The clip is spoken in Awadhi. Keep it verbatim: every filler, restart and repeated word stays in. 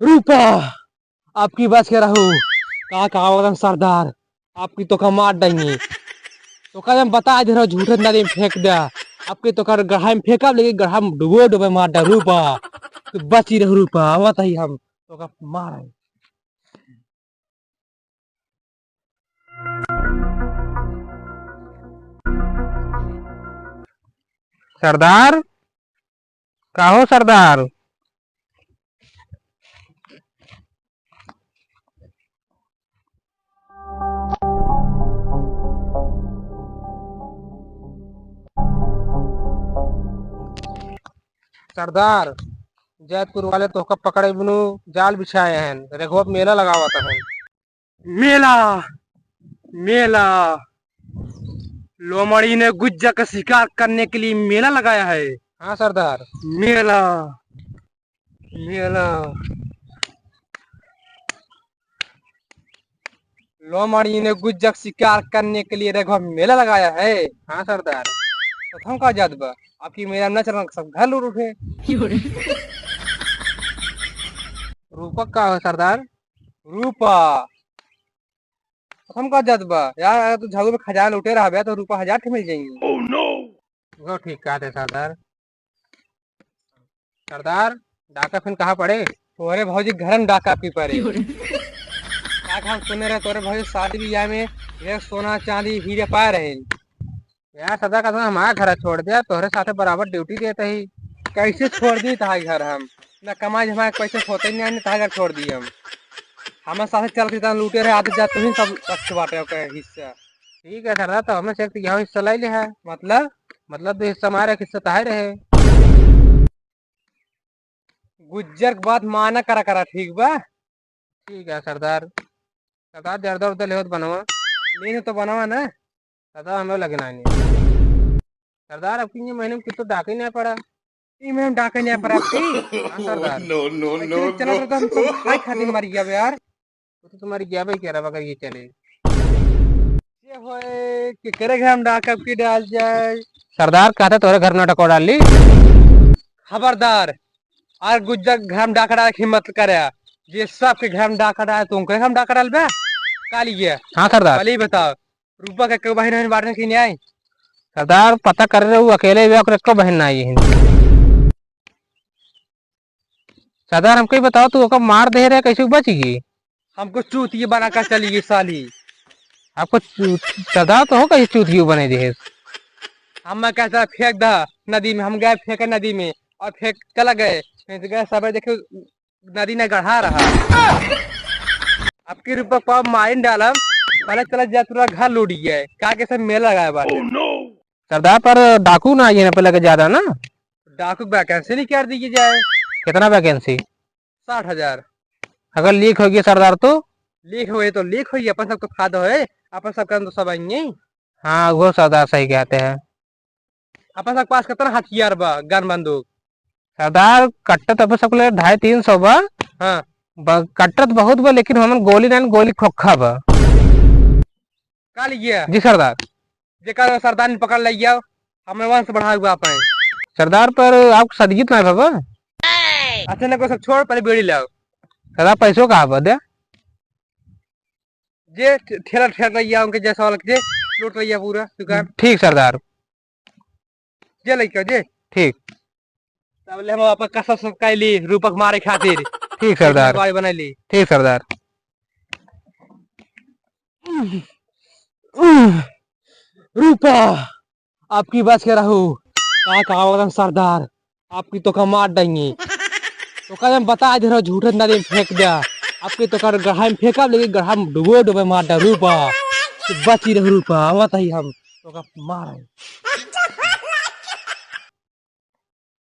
रूपा, आपकी बस के रहू। का कहा वतन सरदार, आपकी तोका मार देंगे। तोका हम बता दे रहा, झूठे नदी में फेंक दे। आपकी तोका गढ़ा में फेंकब, लेकिन गढ़ा में डुबो डुबे मार दे रूपा। तू बची रहू रूपा, आवत ही हम तोका मारे। सरदार, का हो सरदार? सरदार, जैतपुर वाले तोहका पकड़े बिनु जाल बिछाए हैं, रेघवा मेला लगावत हैं। मेला, मेला, लोमड़ी ने गुज्जर का शिकार करने के लिए मेला लगाया है। हाँ सरदार। मेला, मेला, लोमड़ी ने गुज्जर शिकार करने के लिए रेघवा मेला लगाया है। हाँ सरदार। तो हम का जात बा, आपकी मेला में न चलन, सब घर लूट उठे। रूपक का हो सरदार? रूपा। हम का जात बा यार, अगर तू झाड़ू में खजाना लूटे रहबे तो रूपा हजार ठे मिल जाएंगे। Oh no! वो ठीक कहते सरदार। सरदार, डाका फिन कहाँ पड़े? तोरे भौजी घर में डाका की पड़े। का हम सुने रहे तोरे भौजी शादी ब्याह में ढेर सोना चांदी हीरे पाए रहे। यार सदा का हमारा घर छोड़ दिया, तोहरे साथे बराबर ड्यूटी देते ही। कैसे छोड़ दी तहार घर हम? ना कमाई हमारे पैसे होते नहीं, ना तहार घर छोड़ दी हम। हमारे साथे चल के जितना लूटे रहे, आते जाते ही सब रख बाटे ओकर हिस्सा। ठीक है सरदार, तो हमें से एक यहाँ हिस्सा ले ले है। मतलब? मतलब दो हिस्सा हमारे, एक हिस्सा तहार रहे। गुज्जर के बात माना करा करा, ठीक बा? ठीक है सरदार। सरदार, जर्दा उर्दा लेहो तो बनवा। लेने तो बनवा ना। सरदार, हम लोग लगे ना नहीं। सरदार, अब की ये महीने में कितो डाके नहीं पड़ा। ई महीने में डाके नहीं पड़ा आपकी? हाँ सरदार। No, no, ऐसे no, चला no। तो हम तो खाए खातिर मर गया बे यार। वो तो तुम्हारी गया भाई कह रहा, अगर ये चले। ये होए कि करे घर में डाका अब की डाल जाए। सरदार, कहते तोरे घर में डाका डाल ली। खबरदार, और गुज्जर घर में डाका डाले की हिम्मत करे। जे सबके घर में डाका डाले, तुमके घर में डाका डालबे? काली ये। हाँ सरदार। पहले ही बताओ, रूपा के एको बहिन वहिन बाटन कि नहीं? सरदार, पता कर रहे हो, अकेले भी ओकर एको बहिन ना आई है। सरदार, हमको ही बताओ, तू ओकर मार दे रहे, कैसे बच गई? हमको चूतिया बना कर चली गई साली। आपको चू-, सरदार तो हो कैसे चूतिया बने दे? हम मैं कहता फेंक दा नदी में, हम गए फेंके नदी में और फेंक चला गए, फेंक गए, सब देखे नदी ने गढ़ा रहा। अब की रूपक पाव माइन डालम, पहले चला जा, तोरा घर लूट गया है, का के सब मेला लगाए बाटे। Oh no! सरदार, पर डाकू ना आई है ना पहले के ज्यादा ना? डाकू वैकेंसी नहीं कर दी जाए। कितना वैकेंसी? साठ हजार। अगर लीक हो गया सरदार तो? लीक हो गई तो लीक हो गई, अपन सबको फायदा है, अपन सबका तो सब आएंगे। हाँ, वो सरदार सही कहते हैं। अपन सब पास कितना हथियार बा, गन बंदूक? सरदार, कट्टा तो अपन सबके लगे ढाई तीन सौ बा। हाँ। ब-, कट्टा तो बहुत बा, लेकिन हमन गोली नहीं, गोली खोखा बा। का लिए? जी सरदार। जेकर सरदार ने पकड़ ले जाओ, हमें वंश बढ़ाए हुआ पाए। सरदार, पर आप सदगीत ना बाबा। अच्छा ना, को सब छोड़, पहले बीड़ी लाओ। सरदार, पैसों का बा दे? जे ठेला ठेला रहिया, उनके जैसा वाला जे लूट रहिया पूरा दुकान। ठीक सरदार। जे लइका जे। ठीक। तब ले हम आपन कसम सब कैली रूपक मारे खातिर। ठीक सरदार। गाड़ी बनाई ली। ठीक सरदार। रूपा, आपकी बस के रहू। का कहा वतन सरदार, आपकी तोका मार देंगे। तोका हम बता दे रहा, झूठे नदी में फेंक दिया। आपकी तोका गढ़ा में फेंकब, लेकिन गढ़ा में डुबो डुबे मार दे रूपा। तू बची रह रूपा, आवत ही हम तोका मारे।